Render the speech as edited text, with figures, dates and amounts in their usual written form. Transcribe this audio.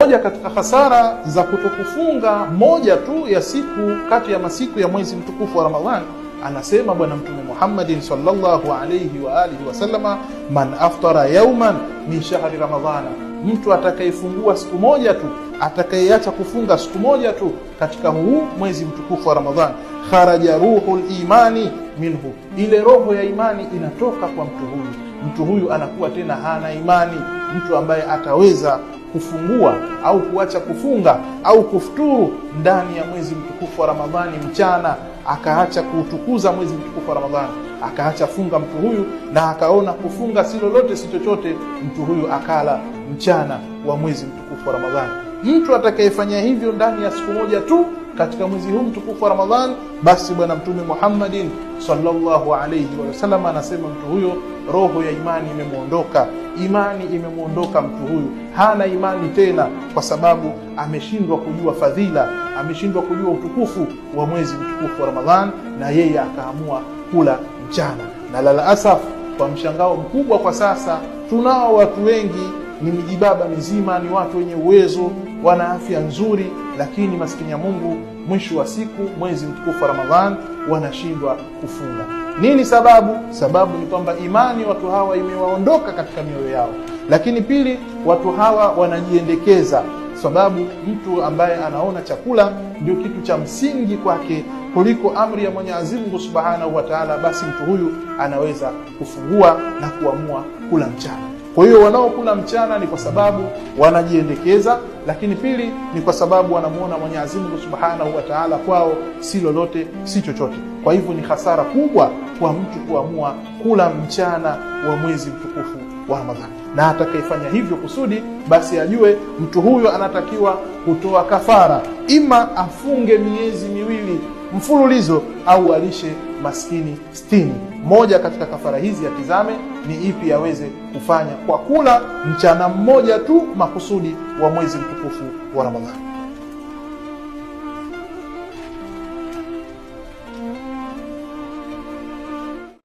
Moja katika hasara za kutokufunga moja tu ya siku kati ya masiku ya mwezi mtukufu wa Ramadhani, anasema Bwana Mtume Muhammadin sallallahu alayhi wa alihi wasallama, man aftara yawman min shahri Ramadhana, mtu atakayefungua siku moja tu, atakayeacha kufunga siku moja tu katika huu mwezi mtukufu wa Ramadhani, kharaja ruhul imani minhu, ile roho ya imani inatoka kwa mtu huyu. Mtu huyu anakuwa tena hana imani. Mtu ambaye ataweza kufungua au kuacha kufunga au kufuturu ndani ya mwezi mtukufu wa Ramadhani mchana, akaacha kuutukuza mwezi mtukufu wa Ramadhani, akaacha funga mtu huyu na akaona kufunga si lolote si chochote, mtu huyu akala mchana wa mwezi mtukufu wa Ramadhani. Mtu atakayefanya hivyo ndani ya siku moja tu katika mwezi huu mtukufu wa Ramadhani, basi Bwana Mtume Muhammadin sallallahu alayhi wasallam anasema mtu huyo roho ya imani imemuondoka, imani imemuondoka mtu huyu, hana imani tena, kwa sababu ameshindwa kujua fadhila, ameshindwa kujua utukufu wa mwezi mtukufu wa Ramadhani, na yeye akaamua kula mchana. Na lala asaf, kwa mshangao mkubwa, kwa sasa tunao watu wengi ni mijibaba mizima, ni watu wenye uwezo, wana afya nzuri, lakini maskini ya Mungu, mwisho wa siku mwezi mtukufu wa Ramadhan wanashindwa kufunga. Nini sababu? Sababu ni kwamba imani watu hawa imewaondoka katika mioyo yao. Lakini pili, watu hawa wanajiendekeza, sababu mtu ambaye anaona chakula ndio kitu cha msingi kwake kuliko amri ya Mwenyezi Mungu Subhanahu wa Ta'ala, basi mtu huyu anaweza kufungua na kuamua kula mchana. Kwa hiyo wanaokula mchana ni kwa sababu wanajiendekeza, lakini pili ni kwa sababu wanamuona Mwenyezi Mungu Subhanahu wa Ta'ala kwao si lolote si chochote. Kwa hivyo ni hasara kubwa kwa mtu kuamua kula mchana wa mwezi mtukufu wa Ramadhani. Na atakayefanya hivyo kusudi, basi ajue mtu huyo anatakiwa kutoa kafara, ima afunge miezi miwili mfululizo au alishe maskini 60. Moja katika kafara hizi atizame ni ipi aweze kufanya kwa kula mchana mmoja tu makusudi wa mwezi mtukufu wa Ramadhani.